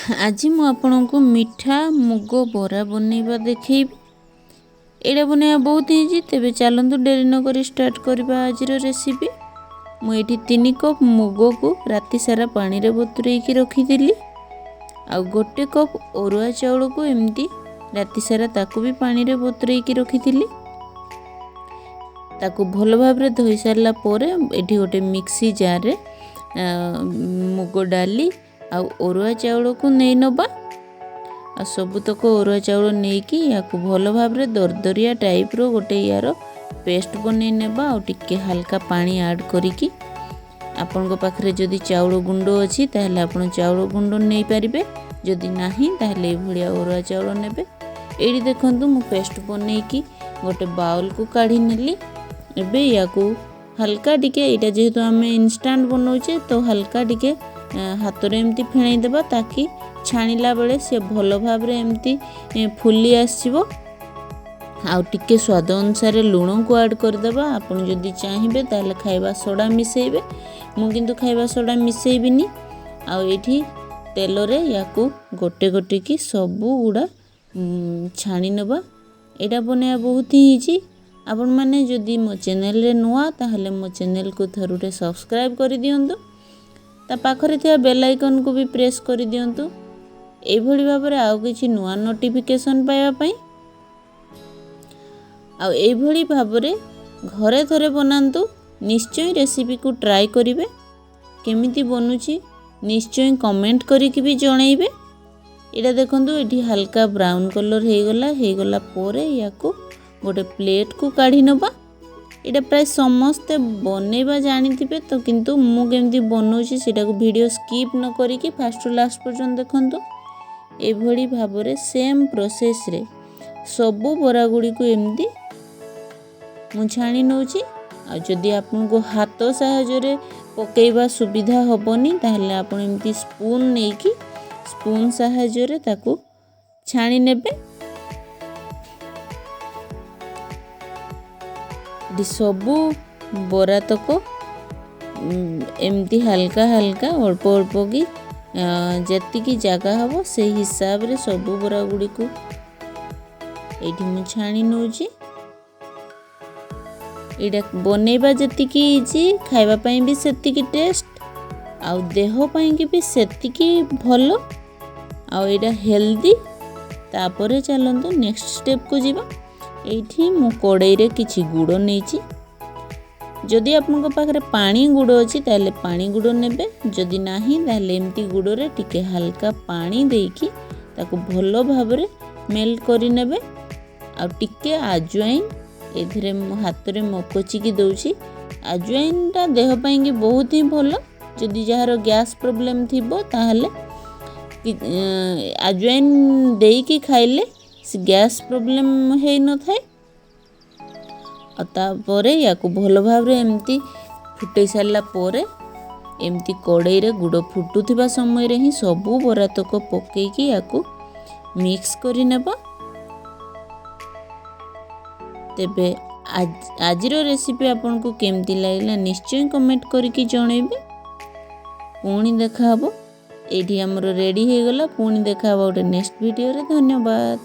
ଆଜି ମୁଁ ଆପଣଙ୍କୁ ମିଠା ମୁଗ ବରା ବନେଇବା ଦେଖେଇବି। ଏଇଟା ବନେଇବା ବହୁତ ଇଜି। ତେବେ ଚାଲନ୍ତୁ, ଡେରି ନକରି ଷ୍ଟାର୍ଟ କରିବା ଆଜିର ରେସିପି। ମୁଁ ଏଇଠି 3 କପ୍ ମୁଗକୁ ରାତି ସାରା ପାଣିରେ ବତୁରେଇକି ରଖିଥିଲି ଆଉ 1 କପ୍ ଅରୁଆ ଚାଉଳକୁ ଏମିତି ରାତି ସାରା ତାକୁ ବି ପାଣିରେ ବତୁରେଇକି ରଖିଥିଲି। ତାକୁ ଭଲ ଭାବରେ ଧୋଇ ସାରିଲା ପରେ ଏଠି ଗୋଟେ ମିକ୍ସି ଜାର୍ରେ ମୁଗ ଡାଲି ଆଉ ଅରୁଆ ଚାଉଳକୁ ନେଇ ନେବା। ଆଉ ସବୁତକ ଅରୁଆ ଚାଉଳ ନେଇକି ୟାକୁ ଭଲ ଭାବରେ ଦରଦରିଆ ଟାଇପ୍ର ଗୋଟେ ୟାର ପେଷ୍ଟ ବନେଇ ନେବା ଆଉ ଟିକେ ହାଲକା ପାଣି ଆଡ଼୍ କରିକି। ଆପଣଙ୍କ ପାଖରେ ଯଦି ଚାଉଳ ଗୁଣ୍ଡ ଅଛି, ତାହେଲେ ଆପଣ ଚାଉଳ ଗୁଣ୍ଡ ନେଇପାରିବେ। ଯଦି ନାହିଁ, ତାହେଲେ ଏଇଭଳିଆ ଅରୁଆ ଚାଉଳ ନେବେ। ଏଇଠି ଦେଖନ୍ତୁ, ମୁଁ ପେଷ୍ଟ ବନେଇକି ଗୋଟେ ବାଉଲକୁ କାଢ଼ି ନେଲି। ଏବେ ୟାକୁ ହାଲକା ଟିକେ, ଏଇଟା ଯେହେତୁ ଆମେ ଇନଷ୍ଟାଣ୍ଟ ବନାଉଛେ, ତ ହାଲକା ଟିକେ ହାତରେ ଏମିତି ଫେଣେଇ ଦେବା, ତାକି ଛାଣିଲା ବେଳେ ସେ ଭଲ ଭାବରେ ଏମିତି ଫୁଲି ଆସିବ। ଆଉ ଟିକେ ସ୍ୱାଦ ଅନୁସାରେ ଲୁଣକୁ ଆଡ଼୍ କରିଦେବା। ଆପଣ ଯଦି ଚାହିଁବେ, ତାହେଲେ ଖାଇବା ସୋଡ଼ା ମିଶାଇବେ। ମୁଁ କିନ୍ତୁ ଖାଇବା ସୋଡ଼ା ମିଶାଇବିନି। ଆଉ ଏଇଠି ତେଲରେ ୟାକୁ ଗୋଟେ ଗୋଟେକି ସବୁ ଗୁଡ଼ା ଛାଣି ନେବା। ଏଇଟା ବନେଇବା ବହୁତ ହିଁ ଇଜି। ଆପଣମାନେ ଯଦି ମୋ ଚ୍ୟାନେଲରେ ନୂଆ, ତାହେଲେ ମୋ ଚ୍ୟାନେଲକୁ ଥରୁଟେ ସବସ୍କ୍ରାଇବ୍ କରିଦିଅନ୍ତୁ, ତା ପାଖରେ ଥିବା ବେଲ୍ ଆଇକନ୍କୁ ବି ପ୍ରେସ୍ କରିଦିଅନ୍ତୁ, ଏଇଭଳି ଭାବରେ ଆଉ କିଛି ନୂଆ ନୋଟିଫିକେସନ୍ ପାଇବା ପାଇଁ। ଆଉ ଏଇଭଳି ଭାବରେ ଘରେ ଥରେ ବନାନ୍ତୁ, ନିଶ୍ଚୟ ରେସିପିକୁ ଟ୍ରାଏ କରିବେ। କେମିତି ବନୁଛି ନିଶ୍ଚୟ କମେଣ୍ଟ କରିକି ବି ଜଣେଇବେ। ଏଇଟା ଦେଖନ୍ତୁ, ଏଠି ହାଲକା ବ୍ରାଉନ୍ କଲର୍ ହେଇଗଲା। ହେଇଗଲା ପରେ ୟାକୁ ଗୋଟେ ପ୍ଲେଟ୍କୁ କାଢ଼ି ନେବା। ଏଇଟା ପ୍ରାୟ ସମସ୍ତେ ବନେଇବା ଜାଣିଥିବେ ତ, କିନ୍ତୁ ମୁଁ କେମିତି ବନଉଛି ସେଇଟାକୁ ଭିଡ଼ିଓ ସ୍କିପ୍ ନ କରିକି ଫାଷ୍ଟରୁ ଲାଷ୍ଟ ପର୍ଯ୍ୟନ୍ତ ଦେଖନ୍ତୁ। ଏଭଳି ଭାବରେ ସେମ୍ ପ୍ରୋସେସ୍ରେ ସବୁ ବରା ଗୁଡ଼ିକୁ ଏମିତି ମୁଁ ଛାଣି ନେଉଛି। ଆଉ ଯଦି ଆପଣଙ୍କୁ ହାତ ସାହାଯ୍ୟରେ ପକାଇବା ସୁବିଧା ହେବନି, ତାହେଲେ ଆପଣ ଏମିତି ସ୍ପୁନ୍ ନେଇକି ସ୍ପୁନ୍ ସାହାଯ୍ୟରେ ତାକୁ ଛାଣି ନେବେ। ଏଠି ସବୁ ବରାତକ ଏମିତି ହାଲକା ହାଲକା, ଅଳ୍ପ ଅଳ୍ପ କି ଯେତିକି ଜାଗା ହେବ ସେଇ ହିସାବରେ ସବୁ ବରା ଗୁଡ଼ିକୁ ଏଇଠି ମୁଁ ଛାଣି ନେଉଛି। ଏଇଟା ବନେଇବା ଯେତିକି ଇଜି, ଖାଇବା ପାଇଁ ବି ସେତିକି ଟେଷ୍ଟ ଆଉ ଦେହ ପାଇଁକି ବି ସେତିକି ଭଲ, ଆଉ ଏଇଟା ହେଲ୍ଦି। ତାପରେ ଚାଲନ୍ତୁ ନେକ୍ସଟ ଷ୍ଟେପକୁ ଯିବା। ଏଇଠି ମୁଁ କଡ଼େଇରେ କିଛି ଗୁଡ଼ ନେଇଛି। ଯଦି ଆପଣଙ୍କ ପାଖରେ ପାଣି ଗୁଡ଼ ଅଛି, ତାହେଲେ ପାଣି ଗୁଡ଼ ନେବେ। ଯଦି ନାହିଁ, ତାହେଲେ ଏମିତି ଗୁଡ଼ରେ ଟିକେ ହାଲକା ପାଣି ଦେଇକି ତାକୁ ଭଲ ଭାବରେ ମେଲ୍ଟ କରିନେବେ। ଆଉ ଟିକେ ଆଜୱାଇନ୍ ଏଥିରେ ମୁଁ ହାତରେ ମକଚିକି ଦେଉଛି। ଆଜୱାଇନ୍ଟା ଦେହ ପାଇଁକି ବହୁତ ହିଁ ଭଲ। ଯଦି ଯାହାର ଗ୍ୟାସ୍ ପ୍ରୋବ୍ଲେମ୍ ଥିବ, ତାହେଲେ ଆଜୱାଇନ୍ ଦେଇକି ଖାଇଲେ ସେ ଗ୍ୟାସ୍ ପ୍ରୋବ୍ଲେମ୍ ହେଇନଥାଏ। ଆଉ ତାପରେ ୟାକୁ ଭଲ ଭାବରେ ଏମିତି ଫୁଟେଇ ସାରିଲା ପରେ, ଏମିତି କଡ଼େଇରେ ଗୁଡ଼ ଫୁଟୁଥିବା ସମୟରେ ହିଁ ସବୁ ବରାତକ ପକେଇକି ୟାକୁ ମିକ୍ସ କରିନେବା। ତେବେ ଆଜିର ରେସିପି ଆପଣଙ୍କୁ କେମିତି ଲାଗିଲା, ନିଶ୍ଚୟ କମେଣ୍ଟ କରିକି ଜଣେଇବେ। ପୁଣି ଦେଖାହେବ। ଏଇଠି ଆମର ରେଡ଼ି ହେଇଗଲା। ପୁଣି ଦେଖାହେବ ଗୋଟେ ନେକ୍ସଟ ଭିଡ଼ିଓରେ। ଧନ୍ୟବାଦ।